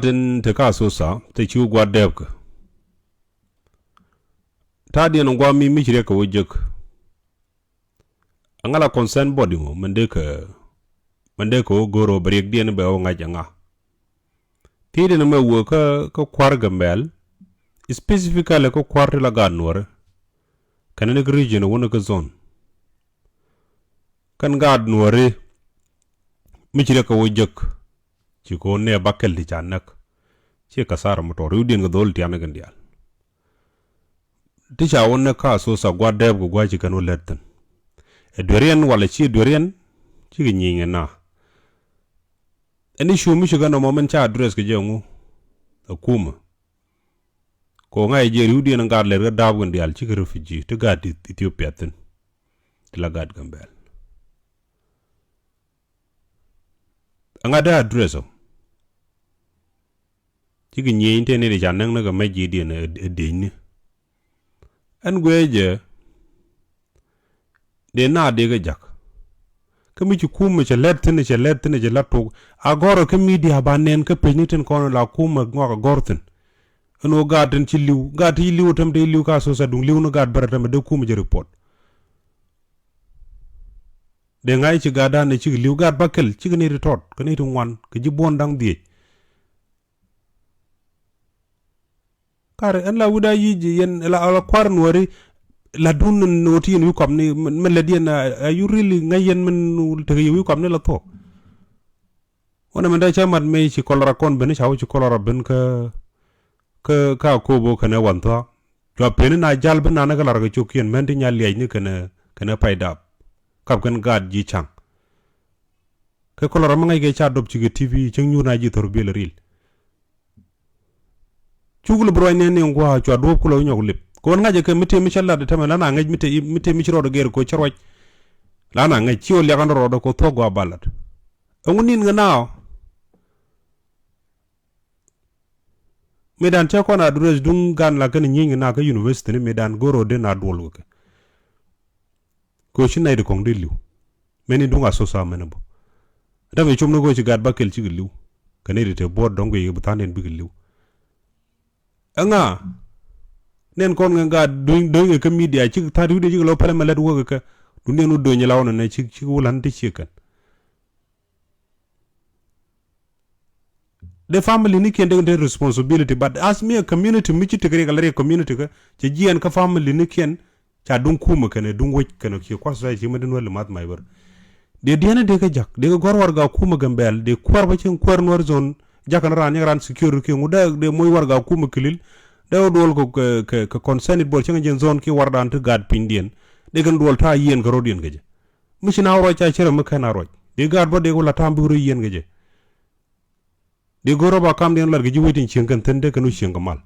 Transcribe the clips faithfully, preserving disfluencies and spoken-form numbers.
Tin te ka Asosa te ci wä gua̱a̱r dɛɛp kɛ. Ta̱a̱diɛn in gua̱a̱ mi mi ci riɛk kɛ wä jek. Aŋa la concern body ŋɔ mɛn dee kɛ, mɛn dee kɛ wä go̱o̱r wä bɛ riɛkdiɛn bɛ wä ŋa̱c aŋa. Thiecdiɛn mɛ wä kä, kä kua̱r Gambɛl, specifically kä kua̱r ti la gaat Nuɔri. Kɛn ni kä region wä ni kä zone. Kɛn gaat Nuɔri mi ci riɛk kɛ wä jek. Ci kɛ wä nɛ bakɛl ti ca näk. Ci kasara mi tɔɔr riwdiɛn kɛ dhol tian kɛn diaal. Ti ca wä näk ka Asosa gua̱a̱r dɛɛp kɛ gua̱a̱ ci kɛn wä lɛt thi̱n. Ɛ dueriɛn wala ci dueriɛn ci kɛ nyieny ɛ na. Ɛn issue mi ci kɛn ɔmɔ mɛn ca address kɛ jɛ ŋu. Ɛ kumɛ. Kɛ wä ŋa̱c jɛ riwdiɛn gaat lɛt kɛ da̱a̱p kɛn diaal ci kɛ refugee ti gaat Ethiopia thi̱n. Ti la gaat Gambɛl. Aŋa dee address ɔ. Cikɛ nyieny tëë ni ti ca näk ni kɛ mɛc ji̱ diɛn ɛ diecni. Ɛn guiɛ jɛ dee na dee kɛ jak. Kä mi ci kumɛ cɛ lɛt thi̱n cɛ lɛt thi̱n cɛ la tok. A gɔrɛ kä media ba nɛn kä pecni tin kɔn la kumɛ ŋɔak a gɔr thi̱n. Ɛn ɣöö gaat tin ci li̱w, gaat ti ci li̱w täm ti ci li̱w ka Asosa duŋ li̱w ni gaat bärɛ tämɛ dee kumɛ jɛ report. Dee ŋa̱c ci gaatdan ɛ cikɛ li̱w gaat bakɛl cikɛ nɛy ti tɔt kɛ nɛy ti ŋuan kɛ ji̱ buɔ̱n da̱ŋ dhiec. Kar ɛn la wi̱cda yic yɛn la, la kua̱r Nuɔri la dun ni ɣöö ti yɛn wi̱i̱ kɔamni mɛn lät yɛn, are you really ŋäc yɛn mɛn tekɛ yɛ wi̱i̱ kɔamni la thuɔ̱k? Wänɛ mɛn dee cä mat mëë ci kɔlɔra kɔn ben ca wä ci kɔlɔra ben kä, kä, kä Akobo kɛnɛ Wanthua. Cua peni na jal bi nanä kä lar kɛ cok kiɛn mɛn ti nya liac ni kɛnɛ, kɛnɛ pay dap. Kap kɛn gaat ji̱ caŋ. Kɛ kɔlɔra mi ŋäc kɛ ca dop cikɛ T V cäŋ nyuur na ji̱ thor biɛl ril. Cuk lɛ bi ruac niɛn ni ŋua̱a̱ cua duɔ̱ɔ̱p kulɛ wä nyɔk lip. Kɛ ɣän ŋa̱cä kɛ mi tëë mi cä lat tämɛ la na ŋäc mi tëë, mi tëë mi ci rɔɔdɛ gɛr kɛ cä ruac. La na ŋäc ci ɣä liakan rɔɔdɛ kɛ thuɔ̱k gɔaa ba lat. Ɛŋu nin ŋä naaw. Mëëdan cä kɔn address duŋ gan la kɛn nyieny kɛ na kä university ni mëëdan go̱r rɔɔdɛ na duɔl kɛ kɛ. Kɛ ɣöö ci nɛy ti kɔ̱ŋ dee li̱w. Mɛn in duŋ Asosa mɛn in bä. Dämɛ com ni kɛ ɣöö ci gat bakɛl cikɛ li̱w. Kɛ nɛy ti te buɔ̱ɔ̱t dɔ̱ŋ guic kɛ bi tha̱a̱ŋ den bikɛ li̱w. Ɛŋa nɛn kɔn kɛ gat do̱ny, do̱ny kɛ kä media cik tha̱a̱ŋ ti wi̱cdɛ cikɛ lɔ pɛlɛ mɛ lät wäk kɛ kɛ. Duŋdiɛn wä do̱ny la ɣɔn ɛnɛ cik, cik wä la̱n ti ciek kɛn. Dee family ni kiɛn dee kɛ responsibility, but as mi a community mi ci tekɛ riɛk ala riɛk community kä cɛ jiɛn kä family ni kiɛn ca duŋ kumɛ kɛnɛ duŋ wec kɛnɛ kiɛ kua̱r society mi dee nuäli math may bär. Dee diɛn dee kɛ jak dee kɛ gɔ̱r warɛga kumɛ Gambɛl dee kuäär bä cieŋ kuäär Nuäär zone. Jak kɛn raan nyɛk raan security kiɛ ŋu dee, dee moc warɛga kumɛ kilil. Dee wä duɔl kɛ, kɛ, kɛ, kɛ concerned bɔr cieŋ jiɛn zone kiɛ wardan ti gaat pinydiɛn. Dee kɛn duɔl ta̱a̱ yiɛn kɛ ro̱diɛn kɛ jɛ. Mi ci na wä ruac ca cierɛ mi kɛn a ruac dee gaat bä dee wä la ta̱a̱ bik rɔ yiɛn kɛ jɛ. Dee go̱r rɔ ba kamdiɛn lat kɛ ji̱ wec tin cieŋ kɛn thi̱n dee kɛn wä cieŋ kɛ mal.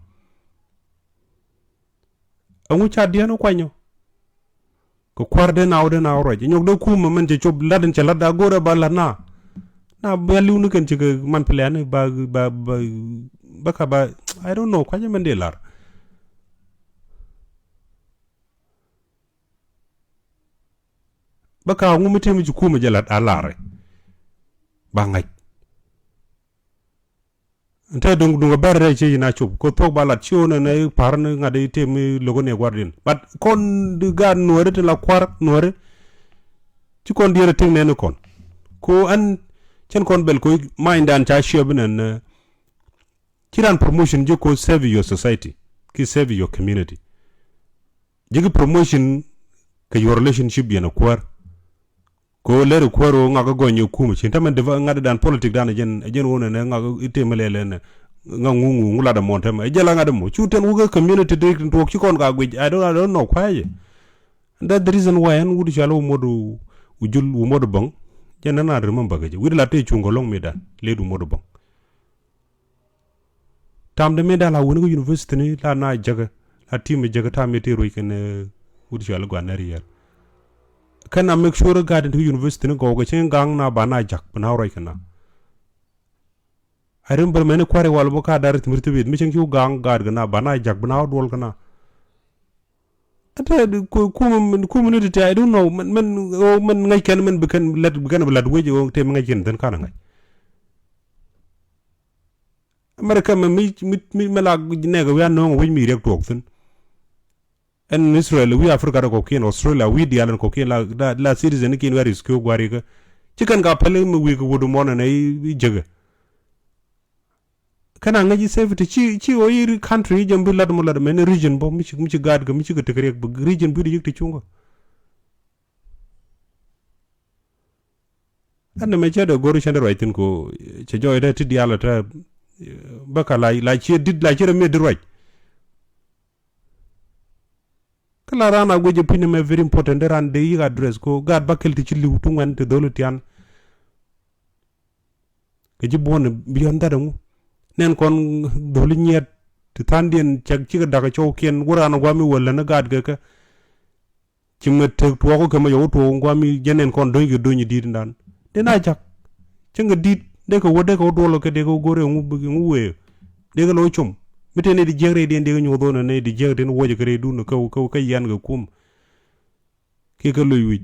Ɛŋu ca diɛn wä kuanyɔ. Kɛ kua̱r dee na wä dee na wä ruac nyɔk dee kumɛ mɛn cɛ cop lat in cɛ lat daa go̱r rɔ ba lat na. Na ba li̱w ni kɛn cikɛ man piliani ba, ba, ba, ba ka ba, I don't know, kuacä mɛn dee lar. Bä ka ŋu mi tëë mi ci kumɛ jɛ lat a larɛ. Ba ŋa̱c. Te duŋ, duŋ a bɛr rɛy ci na cop ko thuɔk ba lat ci wä nɛ nɛ par ni ŋa̱t i̱ tëë mi lo̱k ni gua̱r din. But kɔn di gaat Nuɔri ti la kua̱r Nuɔri. Ci kɔn diɛɛr a tiŋ nɛn ni kɔn. Ko ɛn cɛn kɔn bɛl ko ma̱nydan ca ciɛ bi nɛn, eh, ci ran promotion ji̱ ko serve your society ki serve your community. Ji̱ ki promotion kɛ your relationship yɛn a kuäär. Ko lɛr kuäär ɣöö ŋak gɔny yɛ kumɛ cin tämɛ ŋa̱t dan politic dan jɛn, jɛn wun ɛn ŋak item lɛl ɛn ŋak ŋu ŋu ŋu lat ɛmɔ tämɛ jɛl a ŋa̱t ɛmɔ cu tɛn wuk ɛ community dik tuɔk ci kɔn ka guic. I don't, I don't know kuayɛ. That's the reason why ɛn wut cɔal wä mot wä jul wä mot bäŋ. Jɛn ɛn a remember kɛ jɛ wi̱t la tëë cuŋ kɛ lɔŋ mi dan led wä mot bäŋ. Tam de mi dal a wuni kä university ni la na jäkä la tim jäkä tam mi ti ruec kɛn, eh, wut cɔal guan nɛr yɛr. Kɛn a make sure gaat in ti kä university ni gɔw kɛ cieŋ gaŋ na ba na jak bi na ruec kɛn na. I remember mɛni kuari wal bä ka dar timir ti bit mi cieŋ ci gaŋ gaat kɛn na ba na jak bi na duɔl kɛn na. Ata ku-, kumɛ, kumɛ ni ti ti, I don't know, mɛn, mɛn, o, mɛn ŋäc kɛn, mɛn bi kɛn lɛt, bi kɛn bi lat wec, o, te mi ŋäc kɛn thin kan ŋäc. America mɛ mi, mi, mi, mi la nɛɛk wi̱i̱ a nööŋ wi̱c mi riɛk tuɔɔk thi̱n. Ɛn Israel wi̱i̱ Africa rɛ kɔkiɛn, Australia wi̱i̱ diaal ɛn kɔkiɛn la, la, la citizen kiɛn wi̱i̱ a risk kiɛ gua̱rikä. Ci kɛn ka päl mi wi̱i̱ kɛ wut mɔnɛ nɛ i̱ jekɛ. Kɛn a ŋäc i̱ safety ci, ci ɣöö i̱ country i̱ jɛn bi lat mɔ lat mɛn i̱ region bä mi ci, mi ci gaat kɛ mi ci kɛ tekɛ riɛk bi region bi di yik ti cuŋ kɛ. Ɛn nɛmɛ cɛ dee go̱r cɛn dee ruac thi̱n ko cɛ jɔɔc dee ti diaal ɛ tɛ bä ka la, la ciɛ dit la ciɛ dee mi di ruac. Kä la raan a guic ɛ pi̱n ɛmɛ very important dee raan dee yik address ko gaat bä kɛl ti ci li̱w ti ŋuɛn ti dho̱l tian. Kɛ ji̱ buɔ̱n beyond that ɛŋu nɛn kɔn dho̱l nyiɛt ti tha̱a̱ŋdiɛn cak cikɛ da̱k ɛ cɔwkiɛn wä raan ɛ gua̱a̱m i̱ wä län ɛ gaat kɛ kɛ. Ci mɛ tek tuɔɔk kɛ mɛ yɛ wä tuɔɔk ŋuam i̱ jɛn ɛn kɔn do̱ny kɛ do̱ny i̱ di̱t indan. Dee na jak. Cäŋ kɛ di̱t dee kɛ wä dee kɛ wä duɔl kɛ dee kɛ wä go̱r ɛŋu, ɛŋu wëë. Dee kɛ lɔ com. Mi tëë ni di jiäk rɛy diɛn dee kɛ nyuɔth ɣän ni di jiäk tin wuɔcɛ kɛ rɛy dun kɛ, kɛ, kɛ yian kɛ kum. Kiɛ kɛ loc wi̱c.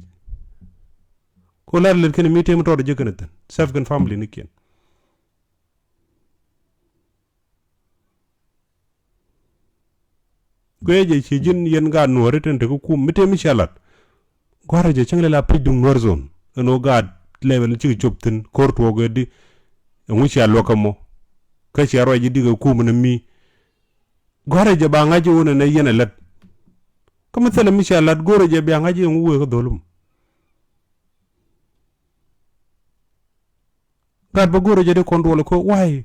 Ko lar lɛt kɛn mi tëë mi tɔɔt jɛ kɛn thi̱n. Self kɛn family ni kiɛn. Guiɛ jɛ ci ji̱n yɛn gaat nuɔ̱ɔ̱ri tin te kä kum mi te mi cia lat. Gua̱rä jɛ cäŋ lɛ la pec duŋ nuɔ̱ɔ̱r zon ɛn ɣöö gaat lɛpɛl cikɛ cop thi̱n ko̱r tuɔɔk ɛ di. Ɛŋu cia luɔk kä mɔ kä cia ruac ji̱ dikɛ kum ni mi. Gua̱rä jɛ ba ŋa̱c ɣöö nɛ nɛ yɛn ɛ lät. Kä mi thilɛ mi cia lat go̱rä jɛ bia ŋa̱c ɛŋu wëë kä dho̱lum. Gat bä go̱rä jɛ di kɔn duɔl ko why.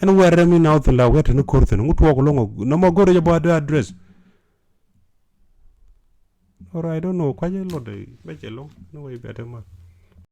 Ɛn wɛr rɛ mi na wä thin la wɛr tini ko̱r thin ŋu tuɔɔk loŋ nɔmɔ go̱rä jɛ bä di address. Or I don't know kuac ɛ luɔt ɛ bɛ cɛ loŋ ni wä i̱ bɛ te ma.